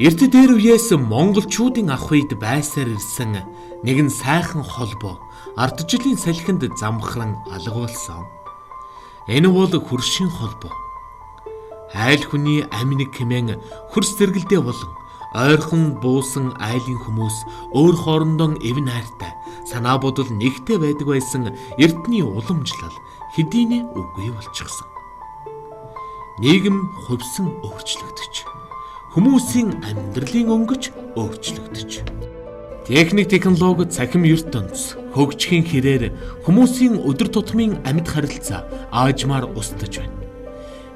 Эрт дээр үеэс монголчуудын ах үед байсаар ирсэн нэгэн сайхан холбоо ард жилийн салхинд замхран алга болсон. Энэ бол хөршийн холбоо. Айл хүний амь нэг хэмээн хөрс зэрэгэлдээ болон ойрхон буусан айлын хүмүүс өөр хоорондоо эв найртай санаа бодол нэгтэй байдаг байсан эрдний уламжлал хэдийнэ үгүй болчихсон. Нийгэм хувьсан өөрчлөгдөж, хүмүүсийн амьдралын өнгөч өөрчлөгдөж. Техник технологи цахим ертөнц хөгжихийн хэрээр хүмүүсийн өдөр тутмын амьд харилцаа аажмаар устдаж байна.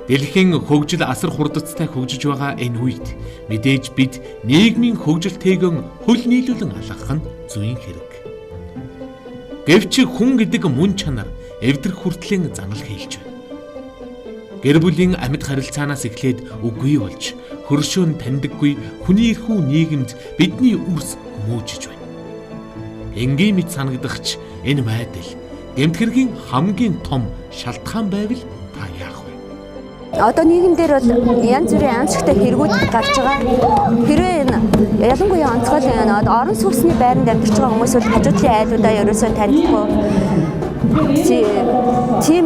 Дэлхийн хөгжил асар хурдцтай хөгжиж байгаа энэ үед мэдээж бид нийгмийн хөгжилтэйгэн хөл нийлүүлэн алгах нь зүйн хэрэг. Гэвч хүн гэдэг мөн чанар эвдрэх хүртлийн занал хийлж байна. Гэр бүлийн амьд харилцаанаас эхлээд үгүй болж хөршөө нь таньдаггүй хүний эрхүү нийгэмд бидний үрс хүмүүжиж байна. Энгийн мэт санагдахч энэ байдал гэмт хэргийн хамгийн том шалтгаан байвал та яах вэ? Одоо нийгэм дээр бол янз бүрийн аимшигтай хэрэгүүд гарч байгаа. Хэрвээ энэ ялангуяа онцгой энэ орон сууцны байранд амьдарч байгаа хүмүүс бол хажуу талын айлуудаа ерөөсөө таньдаггүй. Тийм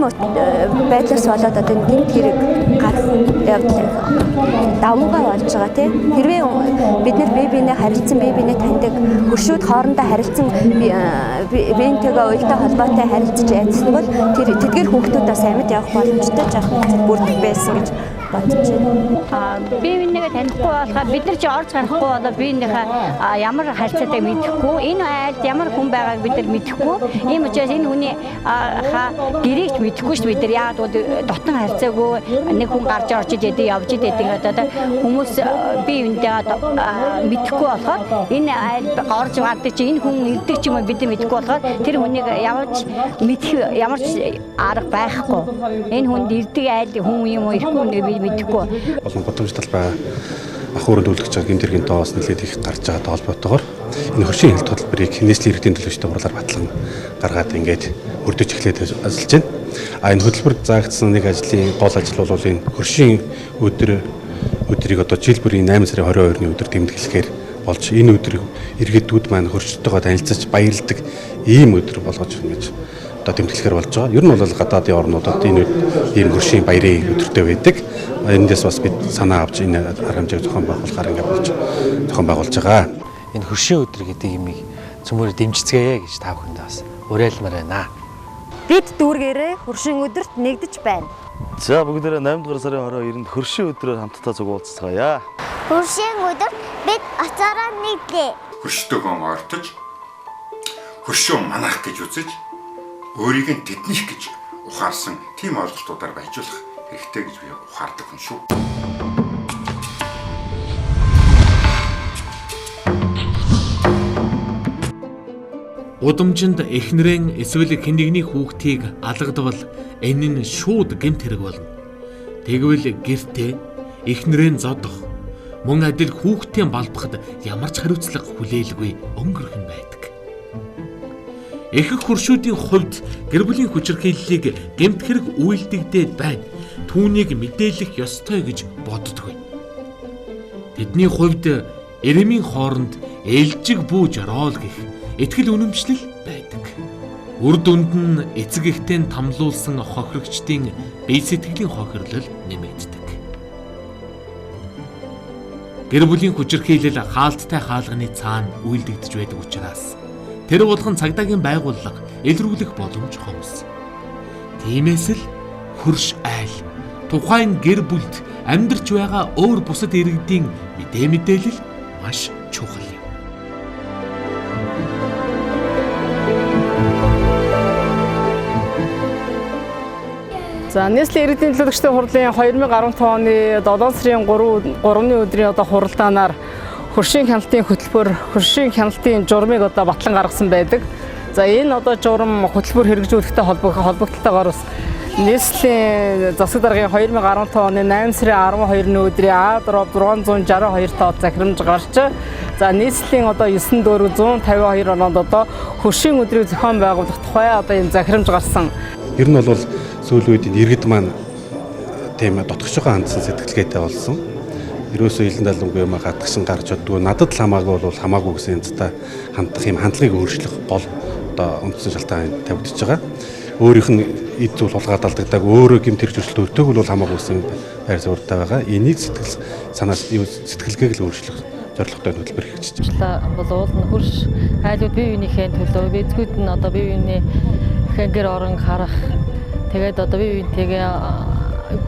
байдлаас болоод одоо энэ гэмт хэрэг гарах явдал давмгай болж байгаа тийм. Хэрвээ бид нар бие биенээ харилцсан, бие биенээ таньдаг, хөршүүд хоорондоо харилцсан, биентэйгээ уялдаа холбоотой харилцаж ядсан бол тэр тэдгээр хүүхдүүд бас амьд явах боломжтой жаахан бүрдэх байсан гэж бодож байна. Бие биенийгээ танихгүй болохоор бид нар чи орж гарахгүй болоо биенийхээ ямар харилцаатай мэдэхгүй, энэ айлд ямар хүн байгааг бид нар мэдэхгүй. Ийм учраас энэ хүний гэрийг ч мэдэхгүй шүү бид нар. Яагаад гэвэл дотн харилцаагүй нэг хүн гарч орж идэв явж идэв одоо хүмүүс бие биентэйгээ мэдэхгүй болохоор энэ айлд орж гардаг чи энэ хүн ирдэг ч юм уу бид нар мэдэхгүй болохоор тэр хүнийг ямар ч мэдэх ямар ч арга байхгүй. Энэ хүнд ирдэг айл хүн юм уу ирэхгүй нэг би мэдэхгүй. Олон гудамж талбай ах өрөөнд үлгэж байгаа гэмт хэргийн тоос нэлээд их гарч байгаатай холбоотойгоор энэ хөршийн хяналт хөтөлбөрийг нийслэлийн иргэдийн төлөөлөгчдийн хурлаар батлан гаргаад ингээд хөрдөж эхлээд ажиллаж байна. А энэ хөтөлбөрт заагдсан нэг ажлын гол ажил бол энэ хөршийн өдрийг одоо жил бүрийн 8 сарын 22-ны өдөр тэмдэглэхээр болж энэ өдөр иргэдүүд маань хөрштэйгоо танилцаж баярладаг ийм өдөр болгож ингэж одоо тэмдэглэхээр болж байгаа. Ер нь бол гадаадын орнуудад энэ ийм хөршийн баярын өдөртэй байдаг. Эндээс бас бид санаа авч энэ арга хэмжээг зохион байгуулахаар ингэ болж зохион байгуулж байгаа. Энэ хөршийн өдөр гэдэг юмыг цөмөр дэмжицгээе гэж та бүхэндээ бас уриалмаар байна. Бид дүүргээрээ хөршийн өдөрт нэгдэж байна. За бүгдээрээ 8 дугаар сарын 22-нд хөршийн өдрөөр хамтдаа зүг уулзцгаая. Хөршийн өдөрт бид оцоороо нэгдлээ. Хөрштөгөө ортож хөршөө манах гэж үзэж өөрийг нь тэднийх гэж ухаарсан тийм ойлголтуудаар байжуулах хэрэгтэй гэж би ухаардаг хүн шүү. Гудамжинд эхнэрэн эсвэл хэн нэгний хүүхдийг алгадвал энэ нь шууд гэмт хэрэг болно. Тэгвэл гэртээ эхнэрэн зодох мөн адил хүүхдийн балбахад ямар ч хариуцлага хүлээлгүй өнгөрөх нь байдаг. Ихэнх хөршүүдийн хувьд гэр бүлийн хүчирхийллийг гэмт хэрэг үйлдэгдээд байна. Түүнийг мэдээлэх ёстой гэж боддоггүй. Тэдний хувьд эрэмийн хооронд ээлжиг бүү жороол гэх итгэл үнэмшлэл байдаг. Үр дүнд нь эцэг эхтэй нь тамлуулсан хохирогчдын бие сэтгэлийн хохирлол нэмэгддэг. Гэр бүлийн хүчирхийлэл хаалттай хаалганы цаана үйлдэгдэж байдаг учраас тэр болгон цагдаагийн байгууллага илрүүлэх боломж хомс. Тиймээс л хөрш айл тухайн гэр бүлд амьдарч байгаа өөр бусад иргэдийн мэдээ мэдээлэл маш чухал юм. За нийслэлийн иргэдийн төлөөлөгчдийн хурлын 2015 оны 7 сарын 3-ны өдрийн одоо хуралдаанаар хөршийн хяналтын хөтөлбөр, хөршийн хяналтын журмыг одоо батлан гаргасан байдаг. За энэ одоо журам хөтөлбөр хэрэгжүүлэхтэй холбогдлолтойгоор бас нийслэлийн засаг даргын 2015 оны 8 сарын 12-ны өдрийн А-662 тоо захирамж гарч за нийслэлийн одоо 9 дөрөв 152 ононд одоо хөршийн өдрийг зохион байгуулах тухай одоо энэ захирамж гарсан. Ер нь бол сүүлийн үед иргэд маань тийм дотгошгоо хандсан сэтгэлгээтэй болсон. Ерөөсөө илэн далангүй юм гадагшин гарч чаддгүй. Надад л хамаагүй бол хамаагүй гэсэн янзтай хандах юм хандлагыг өөрчлөх гол одоо үндсэн шалтгаан тавигдчихж байгаа. Өөрийнх нь эд зүйл хулгайд алдагдаг, өөрөө гэмт хэрэг зөрчилд өртөөг бол хамаагүй гэсэн байр суурьтай байгаа. Энийг сэтгэл санаас сэтгэлгээг л өөрчлөх зорилготой хөтөлбөр хэрэгжиж байна. Бол уул нь хөрш айлууд бие биенийхээ төлөө эзгүүд нь одоо бие биенийхээ гэр орон харах, тэгээд одоо бие биентэйгээ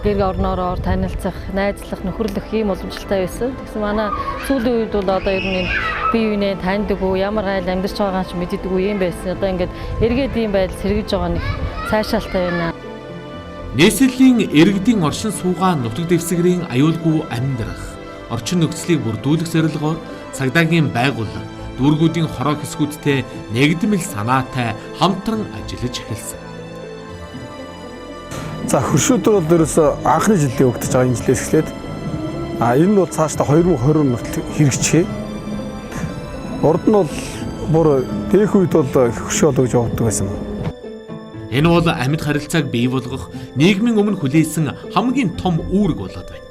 гэр орноороо танилцах, найзлах, нөхөрлөх ийм уламжлалтай байсан. Тэгсэн манай сүүлийн үед бол одоо ер нь бие биенээ таньдаггүй, ямар айл амьдарч байгаагаа ч мэддэггүй юм байсан. Одоо ингээд эргээд ийм байдал сэргэж байгаа нэг цаашаалтай байна. Нийслэлийн иргэдийн оршин суугаа нутаг дэвсгэрийн аюулгүй амьдрах, орчин нөхцөлийг бүрдүүлэх зорилгоор цагдаагийн байгууллага дүүргүүдийн хороо хэсгүүдтэй нэгдмэл санаатай хамтран ажиллаж эхэлсэн. За хөршүүдэр бол ерөөсөө анхны жилдээ өгдөж байгаа энэ жилээс эхлээд энэ нь бол цаашдаа 2020 хүртэл хэрэгжихээ. Урд нь бол бүр дэх үед бол хөршөө болоо гэж явдаг байсан. Энэ бол амьд харилцааг бий болгох нийгмийн өмнө хүлээсэн хамгийн том үүрэг болоод байна.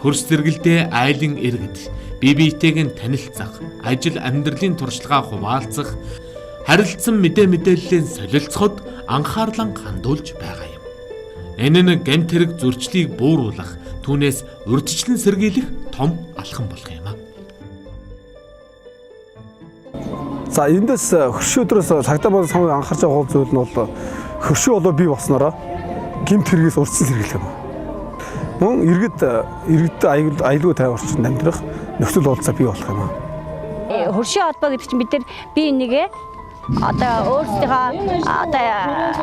Хөрс зэрэгэлдээ айлын иргэд бие биетэйг нь танилцах, ажил амьдралын туршлагаа хуваалцах, харилцсан мэдээ мэдээллийн солилцоход анхаарлаа хандуулж байгаа юм. Энэ нь гэмт хэрэг зөрчлийг бууруулах, түүнээс урьдчилан сэргийлэх том алхам болох юм а. За эндээс хөршөөдрөөс цагдаа болон санхүү анхаарч байгаа гол зүйл нь бол хөршөө болоо бий болсноороо гэмт хэрэгээс урьдчилан сэргийлэх юм. Мөн иргэд аюулгүй тайван орчинд амьдрах нөхцөл бололцоо бий болох юм а. Хөршийн холбоо гэдэг чинь бид нар бие нэгээ одоо өөрсдийнхөө одоо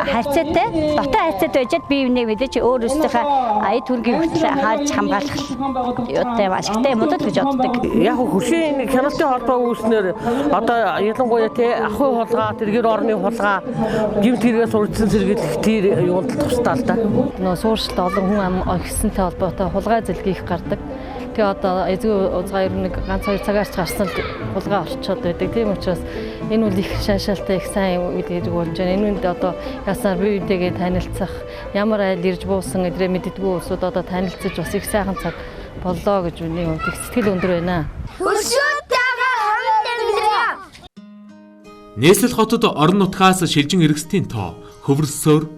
харьцаатай, дотоо харьцаатай байжгаад бие биенээ мэдээж өөрсдийнхөө эд хөрөнгийг хүртэл харж хамгаалах юутай ашигтай юм уу гэж боддог. Яг хөршийн хяналтын холбоо үүснээр одоо ялангуяа те ахуй хулгай, тэр гэр орны хулгай, гэмт хэрэгээс урьдчилан сэргийлэх тэр юунд тусдаа л да. Нөө сууршилт олон хүн ам ихсэнтэй холбоотой хулгай зэлгийг их гардаг. Тэгээ одоо эзгүй узгаа ер нь ганц хоёр цагаарч гарсан л хулгай орчоод байдаг. Тийм учраас энэ үл их шаашаалтай их сайн үйл хэрэг болж байна. Энэ үнд одоо ясаар бие биентэйгээ танилцах, ямар айл ирж буусан эдрээ мэддэггүй улсууд одоо танилцаж бас их сайхан цаг боллоо гэж миний хувьд их сэтгэл өндөр байна. Хөршөөтэйгээ хамт амьдраа. Нийслэл хотод орон нутгаас шилжин эргэсдийн тоо хөвөрсөөр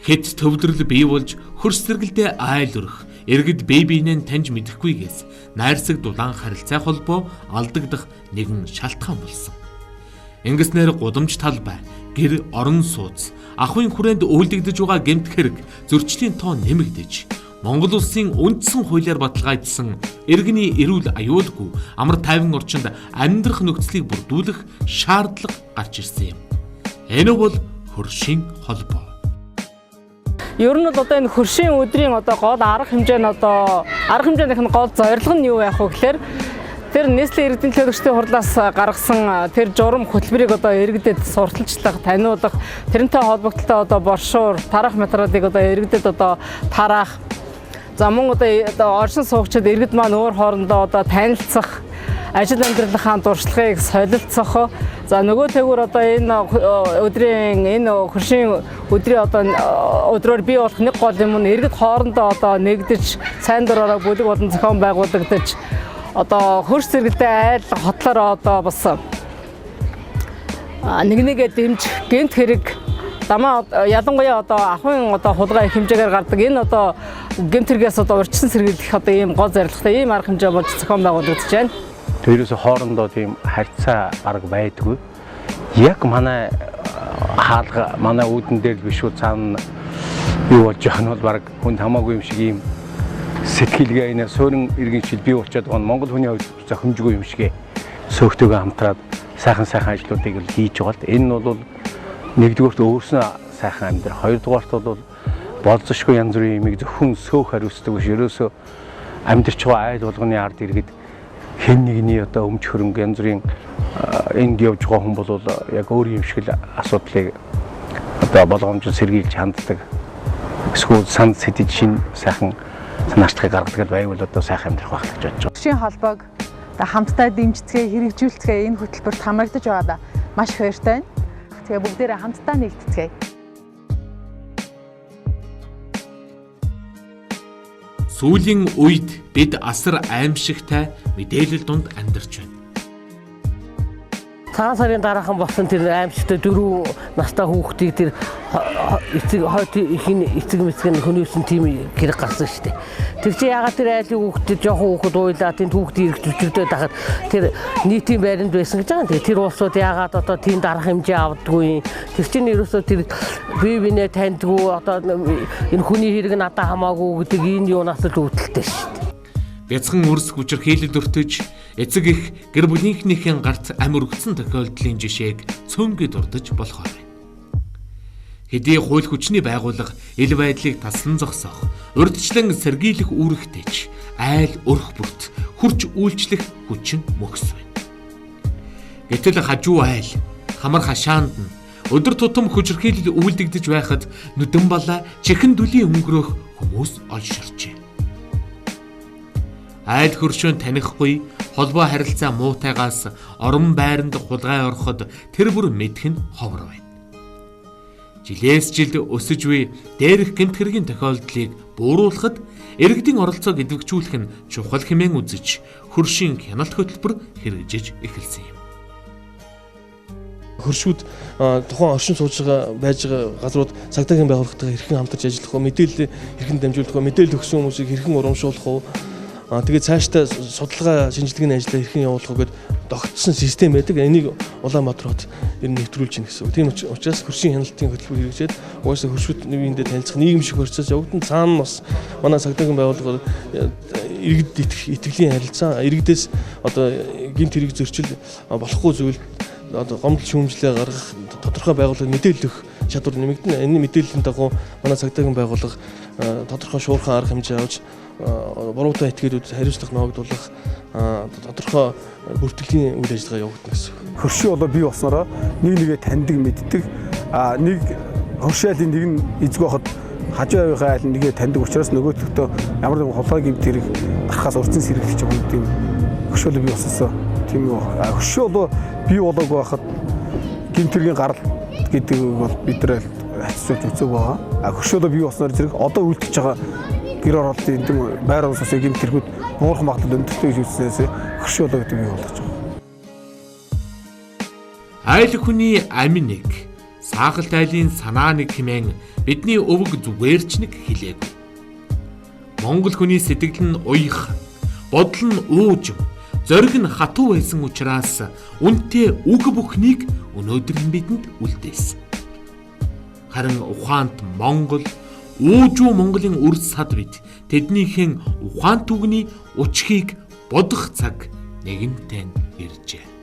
хэд төвлөрөл бий болж хөрс зэрэгэлдээ айл өрөх, иргэд бие биенээ таньж мэдэхгүйгээс найрсаг дулаан харилцаа холбоо алдагдах нэгэн шалтгаан болсон. Ингэснээр гудамж талбай, гэр орон сууц, ахуйн хүрээнд үйлдэгдэж байгаа гэмт хэрэг зөрчлийн тоо нэмэгдэж, Монгол улсын үндсэн хуулиар баталгаажсан иргэний эрүүл аюулгүй амар тайван орчинд амьдрах нөхцөлийг бүрдүүлэх шаардлага гарч ирсэн юм. Энэ бол хөршийн холбоо. Ер нь бол одоо энэ хөршийн өдрийн одоо гол арга хэмжээ нь одоо арга хэмжээнийх нь гол зорилго нь юу байх вэ гэхээр тэр нийслэлийн иргэдийн төлөөлөгчдийн хурлаас гаргасан тэр журам хөтөлбөрийг одоо иргэдэд сурталчлах, таниулах, тэрнтэй холбогдлоо одоо боршуур, тарах материалыг одоо иргэдэд одоо тараах. За мөн одоо оршин суугчид иргэд маань өөр хоорондоо одоо танилцах, ажил амьдралынхаа туршлагыг солилцох. За нөгөө тэгвэр одоо энэ өдрийн энэ хөршийн өдрийн одоо өдрөөр бий болох нэг гол юм нь иргэд хоорондоо одоо нэгдэж, сайн дураараа бүлэг болон зохион байгуулагдаж одоо хөрс зэрэгэлдээ айл хотлоор одоо бас нэг нэгээ дэмжих, гэмт хэрэг дамаа ялангуяа одоо ахуйн одоо хулгай их хэмжээгээр гардаг. Энэ одоо гэмт хэрэгээс одоо урьдчилан сэргийлэх одоо ийм гол зорилготой ийм арга хэмжээ болж зохион байгуулагдаж байна. Тэрээс хоорондоо тийм харьцаа бараг байдгүй. Яг манай хаалга манай үүдэн дээр л биш үү цаана юу болж байгаа нь бол бараг хүнд хамаагүй юм шиг ийм сэтгэлгээ энэ суурин иргэн шил бий болчиход байгаа нь Монгол хүний хувьд зохимжгүй юм шиг сөөхтэйгээ хамтраад сайхан сайхан ажлуудыг л хийж байгаа л. Энэ нь бол нэгдүгээрт өөрснөө сайхан амьдрах, хоёрдугаарт бол болзошгүй янз бүрийн юмыг зөвхөн сөөх хариуцдаг биш ерөөсөө амьдарч байгаа айл болгоны ард иргэд хэн нэгний одоо өмч хөрөнгө янз бүрийн энд явж байгаа хүн бол яг өөр юм шиг л асуудлыг одоо болгоомжтой сэргийлж ханддаг. Эсвэл санд сэдэж шин сайхан санаачлагыг гаргадаг байвал одоо сайхан амьдрах байх гэж бодож байгаа. Хөршийн холбоог хамтдаа дэмжицгээе, хэрэгжүүлцгээе энэ хөтөлбөрт хамрагдаж байгаадаа маш их баяртай байна. Тэгээ бүгдээрээ хамтдаа нэгдцгээе. Сүүлийн үед бид асар аимшигтай мэдээлэл дунд амьдарч байна. Цагаан сарын дараахан болсон тэр аимшигтай 4 настай хүүхдийг тэр эцэг хойд ихэн эцэг мэцэг нь хөнөөсөн тийм хэрэг гарсан шүү дээ. Тэр чинь ягаад тэр айлын хүүхдүүд жоохон хүүхэд уйлаа тийм хүүхдийн эрх зүчигдээд тахад тэр нийтийн байранд байсан гэж байгаа. Тэгээ тэр улсууд ягаад одоо тийм дарах хэмжээ авдаггүй юм. Тэр чинь ерөөсөө тэр бие бинээ таньдгүй одоо энэ хүний хэрэг надад хамаагүй гэдэг энэ юунаас л үүдэлтэй шүү дээ. Бяцхан өрс хүчирхийлэл өртөж эцэг их гэр бүлийнхнийхэн гарт амь өргөцсөн тохиолдлын жишээг цөмгий дурдаж болохоор байна. Хэдий хууль хүчний байгууллага ил байдлыг таслан зогсоох, урьдчилан сэргийлэх үүрэгтэй ч айл өрх бүрт хурц үйлчлэх хүчин мөхс байна. Гэтэл хажуу айл хамар хашаанд нь өдөр тутам хүчирхийлэл үйлдэгдэж байхад нүдэн балаа чихэн дүлийн өнгөрөөх хүмүүс олширчээ. Айл хөршөө танихгүй холбоо харилцаа муутайгаас орон байранд хулгай ороход тэр бүр мэдэх нь ховор байна. Жилээс жилд өсөж буй дээрх гэмт хэргийн тохиолдлыг бууруулахад иргэдийн оролцоог идэвхжүүлэх нь чухал хэмээн үзэж хөршийн хяналт хөтөлбөр хэрэгжиж эхэлсэн юм. Хөршүүд тухайн оршин сууж байгаа байж байгаа газрууд цагдаагийн байгууллагатайгаа хэрхэн хамтарч ажиллах вэ? Мэдээлэл хэрхэн дамжуулах вэ? Мэдээлэл өгсөн хүмүүсийг хэрхэн урамшуулах вэ? Тэгээд цаашдаа судалгаа шинжилгээний ажлаа хэрхэн явуулах вэ гэдээ тогтсон систем байдаг. Энийг Улаанбаатар хот ер нь нэвтрүүлж байна гэсэн үг. Тийм учраас хөршийн хяналтын хөтөлбөр хэрэгжээд угаасаа хөршүүд биендээ танилцах нийгэм шиг процесс явагдана. Цаана нь бас манай цагдаагийн байгууллага иргэд итгэлийн харилцаа, иргэдээс одоо гэмт хэрэг зөрчил болохгүй зүйл одоо гомдол шүүмжлээ гаргах тодорхой байгууллага мэдээлэл өгөх чадвар нэмэгдэнэ. Энэ мэдээллийн дагуу манай цагдаагийн байгууллага тодорхой шуурхай арга хэмжээ авч буруутай этгээдүүд хариуцлага ноогдуулах тодорхой бүртгэлийн үйл ажиллагаа явагдана гэсэн үг. Хөршөө болоо бий болсноороо нэг нэгэ таньдаг мэддэг. Нэг хөршөө айлын нэг нь эзэг байхад хажуу авийнхаа айл нэгэ таньдаг учраас нөгөөтгтөө ямар нэгэн хулгай гэмт хэрэг гарахаас урьдчилан сэргийлэх юм тийм хөршөө болоо бий болсноосоо тийм үү. Хөршөө болоо бий болоогүй байхад гэмт хэргийн гарал гэдэг бол бид нар хацуулж үзег байгаа. Хөршөө болоо бий болсноор зэрэг одоо үлдчихэж байгаа гэр оролтын тийм байр суурь гэмт хэрэгүүд буурах магадлал өндөртэй гэж үзснээс хөршөө болоо гэдэг бий болгож байгаа. Айл хүний амь нэг, саахалт айлын санаа нэг хэмээн бидний өвөг зүгээр ч нэг хэлээгүй. Монгол хүний сэтгэл нь уяхан, бодол нь уужим, зориг нь хатуу байсан учраас үнэтэй үг бүхнийг өнөөдөр нь бидэнд үлдээсэн. Харин ухаант Монгол уужуу Монголын үр сад бид тэднийхэн ухаан түгний учхийг бодох цаг нэгэнтээ иржээ.